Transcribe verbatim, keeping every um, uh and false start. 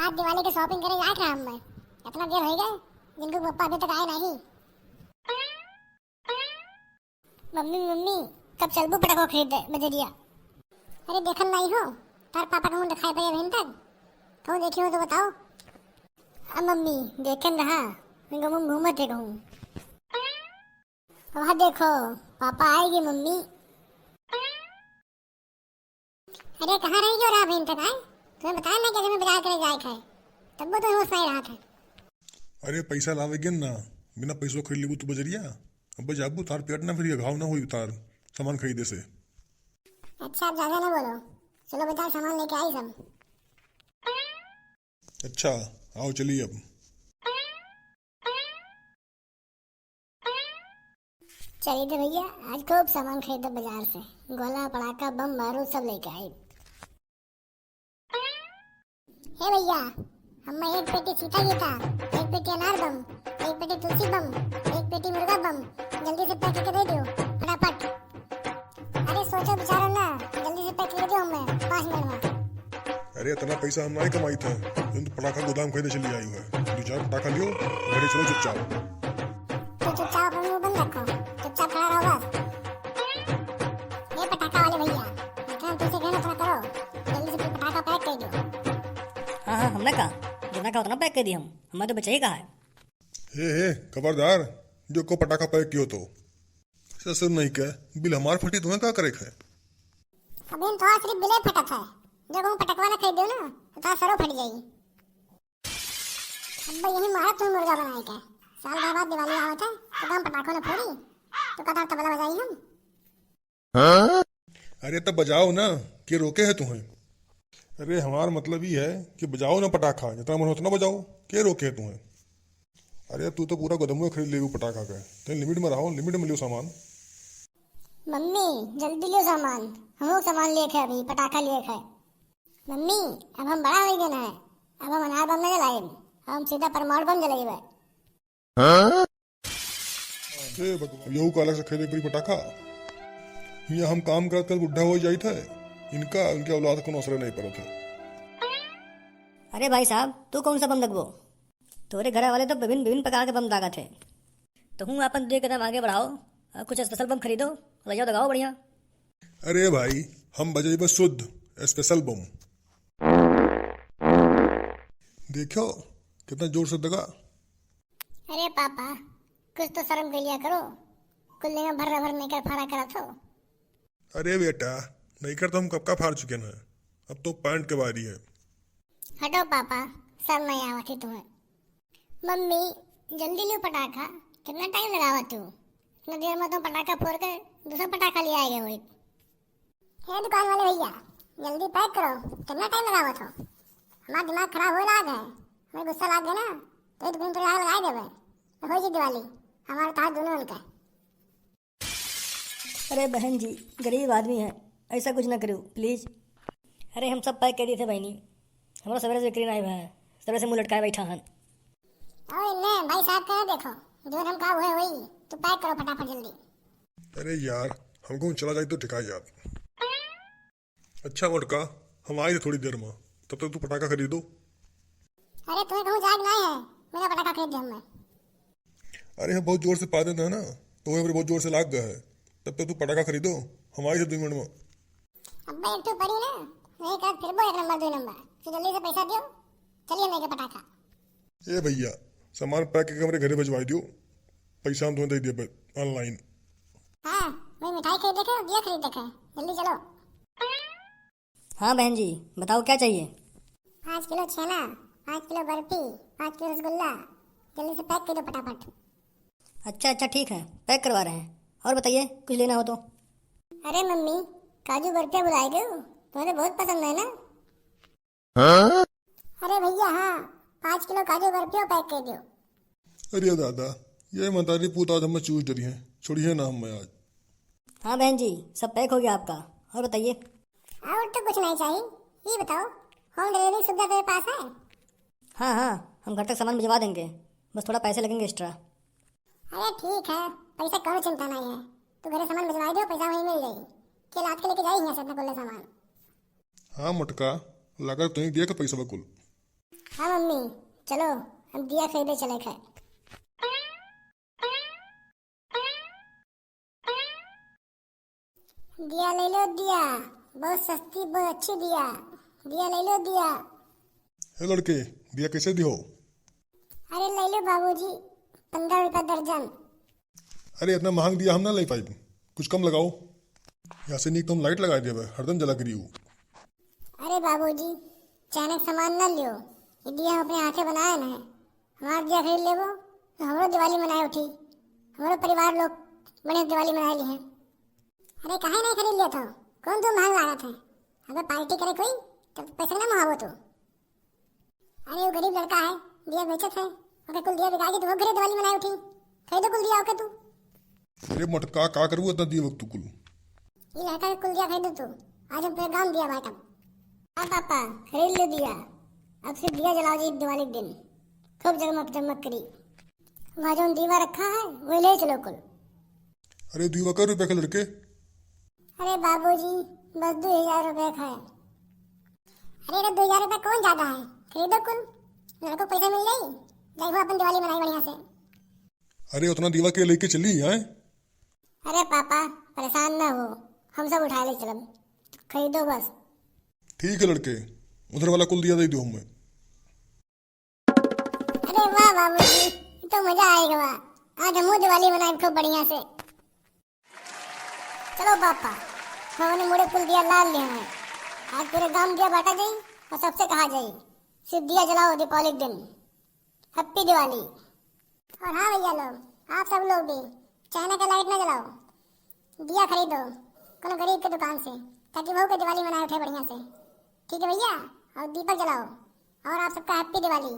आज दिवाली के shopping करे जात रहा हम। इतना देर होइ गए, जिनको पप्पा अभी तक आए नहीं। मम्मी, मम्मी, कब चलबू पटाखा खरीदे बजरिया? अरे देखन नहीं हो, तार पापा कहूँ दिखाई पड़े अभी तक, कहूँ देखी हो तो बताओ। अब मम्मी, देखन रहा, मैं कहूँ घूमत है कहूँ। वहाँ देखो, पापा आएगी मम्मी। अरे कहाँ रह गयो रहा बहन तक आए? तुम्हें बताया ना कि हमें बाजार करे जाए थे, तब वो तो होश नहीं रहा था। अरे पैसा लावे गेन ना, बिना पैसों खरीद लेबू तू बजरिया। अब जाबू तार पेट ना भरिया, घाव ना होई तार सामान खरीदे से। अच्छा, अब ज्यादा ना बोलो, चलो बाजार सामान लेके आई सब। अच्छा, आओ चलिए अब। चलिए तो भैया, आज खूब सामान खरीदब बाजार से, गोला, पटाखा, बम, बारूद सब लेके आई। हे भैया, हमें एक पेटी छीटा गीता, एक पेटी अनार बम, एक पेटी तुलसी बम, एक पेटी मुर्गा बम, जल्दी से pack करके दे दियो, फटाफट। अरे सोचो विचारो ना, जल्दी से pack कर दो हमें पाँच मिनट में। अरे इतना पैसा हम नहीं कमाई थे, तुम तो पटाखा गोदाम खरीदे चली आई है। दो चार पटाखा लियो, घरे चलो चुपचाप। तो चुपचाप अपना मुंह बंद रखो, चुपचाप खड़ा रहो बस। ये पटाखा वाले भैया, जितना तुमसे कहना उतना करो, जल्दी से पटाखा pack कर दो। हाँ हाँ, हमने कहा, जितना कहा उतना pack कर दी हम, हमें तो बचा ही कहा है। हे हे, खबरदार, जो को पटाखा pack कियो तो। ससुर नहीं के, बिल हमार फटी, तुम्हें का करे के है? अबे तो सिर्फ बिले फटत है, जब हम पटकवा ना खरीद दो ना, तो तार सरो फट जाई। अब यही मारा तू मुर्गा बनाए के, साल भर बाद दिवाली आवत है, तो हम पटाखों ने फोड़ी, तो कथा तबला बजाई हम। अरे तब बजाओ ना, के रोके है तुम्हें? अरे हमार मतलब ई है कि बजाओ ना पटाखा, जितना मन हो उतना बजाओ, के रोके है तुम्हें? अरे तू तो पूरा गोदमुए खरीद लेबू पटाखा के, तनी limit में रहो, limit में लियो सामान। मम्मी जल्दी लियो सामान, हम लोग सामान लिए थे अभी, पटाखा लिए थे। मम्मी अब हम बड़ा हो गए ना, अब हम अनार बम नहीं जलाएब, हम सीधा परमाणु बम जलाएब। हे भगवान, यहू का अलग से खरीदे पड़ी पटाखा। हियाँ हम काम करत करत बुढ़ा हो जाइत है, इनका, इनके औलाद को असर नहीं पड़त है। अरे भाई साहब, तू कौन सा बम दगबो? तोरे घर वाले तो विभिन्न विभिन्न प्रकार के बम दागत है। तो हूँ अपन दो कदम आगे बढ़ाओ और कुछ special बम खरीदो, ले जाओ दगाओ बढ़िया। अरे भाई, हम बजेबे शुद्ध special बम। देखो कितना जोर से दगा। अरे पापा, कुछ तो शर्म कर लिया करो, कुल्ले में भर्रा भर नेकर फाड़ा करत हो। अरे बेटा, नेकर तो हम कब का फाड़ चुके हैं, अब तो pant के बारी है। हटो पापा, शर्म नहीं आवत ही तुम्हें। मम्मी, जल्दी लियो पटाखा, कितना time लगावत हो? इतना देर में तुम पटाखा फोड़ के दूसरा पटाखा ले आएगे वही। हे दुकान वाले भैया, जल्दी pack करो, कितना time लगावत हो? हमारा दिमाग खराब होए लाग है, हमें गुस्सा लाग गया ना, तो दुकान पर आग लगा देवे। तो हो जी दिवाली, हमारे तो हाथ दोनों उनका। अरे बहन जी, गरीब आदमी है, ऐसा कुछ ना करो please। अरे हम सब pack कर दिए थे बहनी, हमारा सवेरे से बिक्री नहीं हुआ है, सवेरे से मुंह लटकाए बैठा हन। और इन्हें भाई साहब कहे देखो, जो हम का हुए वही, तो pack करो फटाफट जल्दी। अरे यार, हमको चला जाए तो ठिकाई जात। अच्छा मोटका, हम आए थे थोड़ी देर में, तब तक तू पटाखा खरीदो। अरे तुम्हें कहूँ जाग ना है, मेरा पटाखा खरीद दे हमें। अरे हम बहुत जोर से पादे थे ना, तो वही बहुत जोर से लाग गया है। तब तक तू पटाखा खरीदो, हम आए थे दो मिनट में। अब्बा एक तो पड़ी ना, नहीं कर फिर वो एक नंबर दो नंबर, तो जल्दी से पैसा दियो, चलिए लेके पटाखा। ए भैया, सामान pack करके हमरे घरे भिजवा दियो, पैसा हम तुम्हें दे दिए online। हाँ, वही मिठाई खरीद देखे और दिया खरीद देखे, जल्दी चलो। हाँ बहन जी, बताओ क्या चाहिए? पाँच किलो छेना, पाँच किलो बर्फी, पाँच किलो रसगुल्ला, जल्दी से pack कर दो फटाफट। अच्छा अच्छा, ठीक है, pack करवा रहे हैं। और बताइए, कुछ लेना हो तो। अरे मम्मी, काजू बर्फिया बुलाई दो, तुम्हें तो बहुत पसंद है ना। अरे भैया हाँ, पाँच किलो काजू बर्फियो pack कर दो। अरे दादा, ये मतारी पूत आज हमें चूस डरी है, छोड़िए ना हमें आज। हाँ बहन जी, सब pack हो गया आपका। और बताइए। और तो कुछ नहीं चाहिए, ये बताओ, home delivery सुविधा तेरे पास है? हाँ हाँ, हम घर तक सामान भिजवा देंगे, बस थोड़ा पैसे लगेंगे extra। अरे ठीक है, पैसा कौनो चिंता नहीं है, तू घरे सामान भिजवा दो, पैसा वहीं मिल जाई। के लाद के लेके जाई यहाँ से अपना कुल्ले सामान। हाँ मोटका, लागत तुहीं दिया का पैसा बकुल। हाँ मम्मी, चलो, हम दिया खरीदे चले खे। दिया ले लो दिया, बहुत सस्ती, बहुत अच्छी दिया। दिया ले लो दिया। हे लड़के, दिया कैसे दिहो? अरे ले लो बाबूजी, पन्द्रह रुपया दर्जन। अरे इतना महंग दिया हम ना ले पाइब, कुछ कम लगाओ। यहाँ से नीक तो हम लाइट लगा देबे, हरदम जला करी उ। अरे बाबूजी, चाइना के सामान ना लियो, ये दिया हम अपने हाथे बनाए ना है। हमार दिया खरीद लेबो तो हमरो दिवाली मनाए उठी, हमरो परिवार लोग बढ़िया दिवाली मनाए ली हैं। अरे काहे नहीं खरीद लिया था, कौन तू महंग लागत है? अगर पार्टी करे कोई तब पैसा ना मुहावो तू। अरे वो गरीब लड़का है, दिया बेचत है, ओके कुल दिया बिका के तू घरे दिवाली मनाए उठी, खरीदो कुल दिया ओके तू। अरे मटका, का करबू इतना दिया वक्त कुल? ये लड़का के कुल दिया खरीदो तू, आज हम पूरे गांव दिया बांटब। हाँ पापा, खरीद लो दिया, अब सिर्फ दिया जलाओ जी दिवाली के दिन, खूब जगमग जगमग करी। वहाँ जो दीवा रखा है वही ले चलो कुल। अरे दीवा कै रुपया के लड़के? अरे बाबूजी, बस दो हजार रुपया का है। अरे तो दो हजार रुपया कौन ज्यादा है, खरीदो कुल, लड़को पैसा मिल जाई, जाई हो अपन दिवाली मनाई बढ़िया से। अरे उतना दीवा के लेके चली हैं? अरे पापा, परेशान ना हो, हम सब उठा ले चलब, खरीदो बस। ठीक है लड़के, उधर वाला कुल दिया दे दो हमें। अरे वाह बाबूजी, ये तो मजा आएगा वाह। आज हमहू दिवाली मनाई खूब बढ़िया से। चलो पापा, हमने मुड़े कुल दिया लाल लिया है। आज पूरे गांव दिया बांटा जाई और सबसे कहा जाई, सिर्फ दिया जलाओ दीपावली के दिन। हैप्पी दिवाली। और हाँ भैया लोग, आप सब लोग भी चाइना का लाइट ना जलाओ, दिया खरीदो कोनो गरीब के दुकान से, ताकि वहू के दिवाली मनाए उठे बढ़िया से। ठीक है भैया, और दीपक जलाओ। और आप सबका हैप्पी दिवाली।